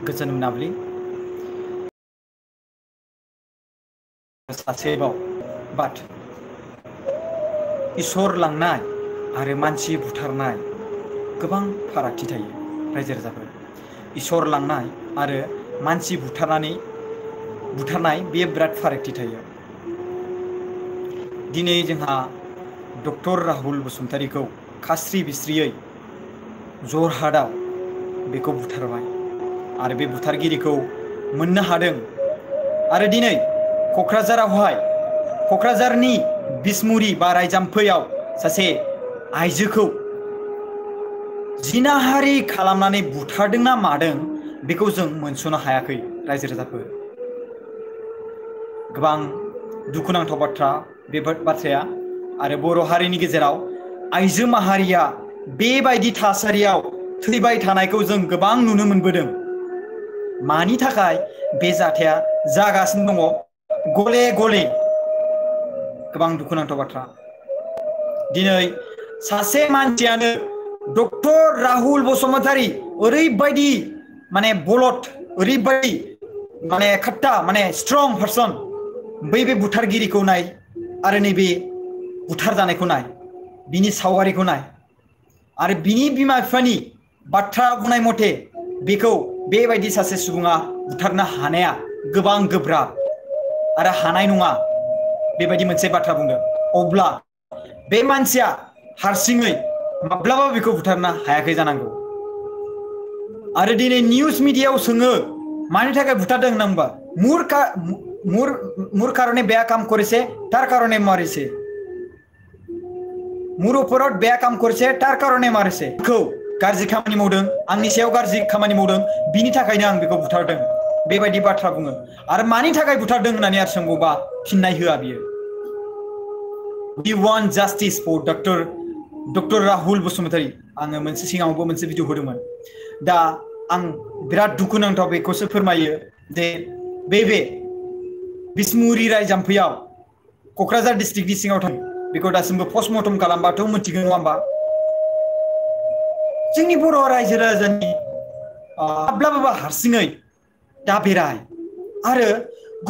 गोजोन मोनाबिलि सासेबाव बाट इसोर लांनाय आरो मानसि बुथारनाय गोबां फारागथि थायो रायजो राजाफोर इसोर लांनाय आरो मानसि बुथारनाय बे बिराद फारागथि थायो दिनै जोंहा डक्टर राहुल बसुमतारीखौ खास्रि बिस्रियै जरहाटआव बेखौ बुथारबाय आरो बे बुथारगिरिखौ मोननो हादों आरो दिनै क'क्राझारनि बिसमुरि बा रायजामफैयाव सासे आइजोखौ जिनाहारि खालामनानै बुथारदोंना मादों बेखौ जों मोनस'नो हायाखै रायजो राजाफोर गोबां दुखुनांथाव बाथ्रा बे बाथ्राया आरो बर' हारिनि गेजेराव आइजो माहारिया बेबायदि थासारियाव थैबाय थानायखौ जों गोबां नुनो मोनबोदों मानि थाखाय बे जाथाया जागासिनो दङ गले गले गोबां दुखुनांथाव बाथ्रा दिनै सासे मानसियानो डक्टर राहुल बसुमतारी ओरैबायदि माने बलद ओरैबायदि माने खाट्टा माने स्ट्रं पारसन बे बुथारगिरिखौ नाय आरो नैबे बुथार जानायखौ नाय बिनि सावगारिखौ नाय आरो बिनि बिमा बिफानि बाथ्रा बुंनाय मथे बेखौ बेबायदि सासे सुबुङा बुथारनो हानाया गोबां गोब्राब आरो हानाय नङा बेबायदि मोनसे बाथ्रा बुंदों अब्ला बे मानसिया हारसिङै माब्लाबा बेखौ बुथारनो हायाखै जानांगौ आरो दिनै निउस मिडियायाव सोङो मानि थाखाय बुथारदों होनना मूर कारणे बेया काम करेছে तार कारणे मारिছে मूर उपराव बेया काम करेছে तार कारणे मारिছে खौ गाज्रि खामानि मावदों आंनि सायाव गाज्रि खामानि मावदों बिनि थाखायनो आं बेखौ बुथारदों बेबायदि बाथ्रा बुङो आरो मानि थाखाय बुथारदों होननानै आरो सोंबावबा फिननाय होआ बियो We want justice for Dr. Rahul Basumatary आङो मोनसे सिगाङावबो मोनसे भिडिअ होदोंमोन दा आं बिराद दुखुनांथाव बेखौसो फोरमायो जे बे बिसमुरि रायजामफैयाव क'क्राझार डिस्ट्रिक्टनि सिङाव थाङो बेखौ दासिमबो पस्टमर्टम खालामबाथ' मिथिगोन नङा होमबा जोंनि बर' रायजो राजानि माब्लाबाबो हारसिङै दाबेराय आरो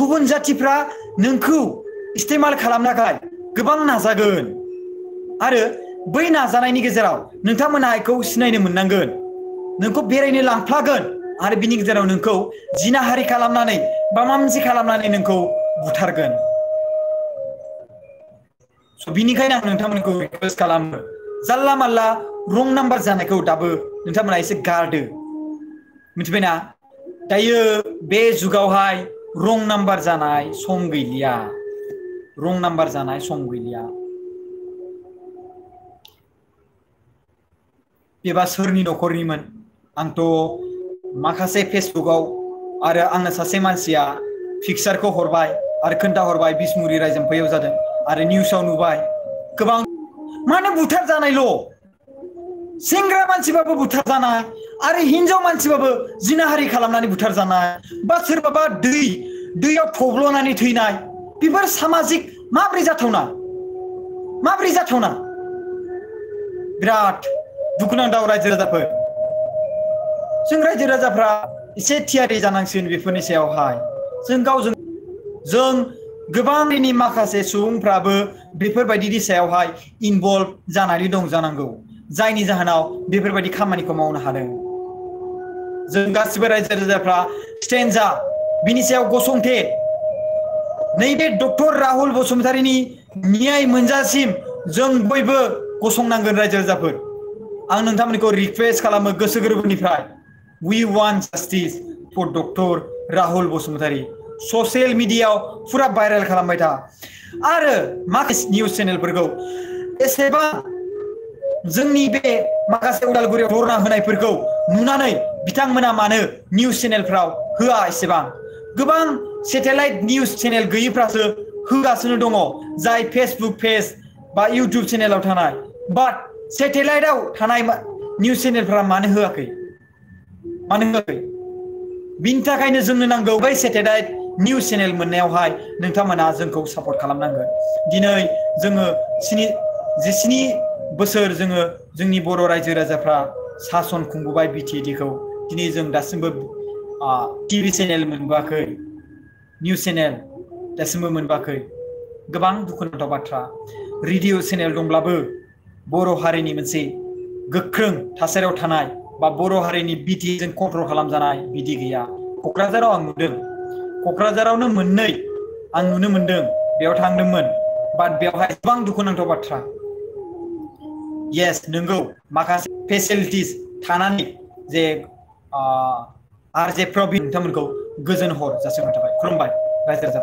गुबुन जाथिफ्रा नोंखौ इस्तेमाल खालामनो थाखाय गोबां नाजागोन आरो बै नाजानायनि गेजेराव नोंथांमोनहा बेखौ सिनायनो मोननांगोन नोंखौ बेरायनो लांफ्लागोन आरो बिनि गेजेराव नोंखौ जिनाहारि खालामनानै बा माबा मोनसे खालामनानै नोंखौ बुथारगोन बिनिखायनो आं नोंथांमोनखौ रिक्वेस्ट खालामो जानला मानला रं नाम्बार जानायखौ दाबो नोंथांमोना एसे गारदो मिथिबायना दायो बे जुगावहाय रं नाम्बार जानाय सम गैलिया रं नाम्बार जानाय सम गैलिया बेबा सोरनि न'खरनिमोन आंथ' माखासे फेसबुकआव आरो आंनो सासे मानसिया पिक्सारखौ हरबाय आरो खोन्थाहरबाय बिसमुरि रायजामफैयाव जादों आरो निउसाव नुबाय गोबां मानो बुथार जानायल' सेंग्रा मानसिबाबो बुथार जानाय आरो हिनजाव मानसिबाबो जिनाहारि खालामनानै बुथार जानाय बा सोरबाबा दैयाव थब्ल'नानै थैनाय बेफोर सामाजिक माब्रै जाथावना बिराद दुखुनांथाव रायजो राजाफोर जों रायजो राजाफ्रा एसे थियारि जानांसिगोन बेफोरनि सायावहाय जों गोबांनि माखासे सुबुंफ्राबो बेफोरबायदिनि सायावहाय इनभल्भ जानानै दं जानांगौ जायनि जाहोनाव बेफोरबायदि खामानिखौ मावनो हादों जों गासिबो रायजो राजाफ्रा स्टेन्ड जा बिनि सायाव गसंथे नैबे डक्टर राहुल बसुमतारीनि न्याय मोनजासिम जों बयबो गसंनांगोन रायजो राजाफोर आं नोंथांमोनखौ रिक्वेस्ट खालामो गोसो गोरबोनिफ्राय We want justice for Dr. Rahul Basumatary social मिडियायाव फुरा भाइरेल खालामबाय था आरो माखासे निउस चेनेलफोरखौ एसेबां जोंनि बे माखासे उदालगुरियाव धरना होनायफोरखौ नुनानै बिथांमोना मानो निउस चेनेलफ्राव होआ एसेबां गोबां सेटेलाइट निउस चेनेल गैयिफ्रासो होगासिनो दङ जाय फेसबुक पेज बा इउटिउब चेनेलाव थानाय बाट सेटेलाइटआव थानाय निउस चेनेलफ्रा मानो होआखै बिनि थाखायनो जोंनो नांगौ बै सेटेलाइट निउस चेनेल मोननायावहाय नोंथांमोना जोंखौ सापर्ट खालामनांगोन दिनै जोङो 17 बोसोर जोंनि बर' रायजो राजाफ्रा सासन खुंबोबाय बिटिएडिखौ दिनै जों दासिमबो टिभि चेनेल मोनबोआखै निउस चेनेल दासिमबो मोनबोआखै गोबां दुखुनांथाव बाथ्रा रेडिअ चेनेल दंब्लाबो बर' हारिनि मोनसे गोख्रों थासारियाव थानाय बा बर' हारिनि बिटिजों कन्ट्रल खालामजानाय बिदि गैया क'क्राझाराव आं नुदों क'क्राझारावनो मोननै आं नुनो मोनदों बेयाव थांदोंमोन बाट बेवहाय गोबां दुखुनांथाव बाथ्रा येस नंगौ माखासे फेसिलिटिस थानानै जे आरजे प्रबिन नोंथांमोनखौ गोजोन हर जासिहरनाय थाबाय खुलुमबाय रायजो राजा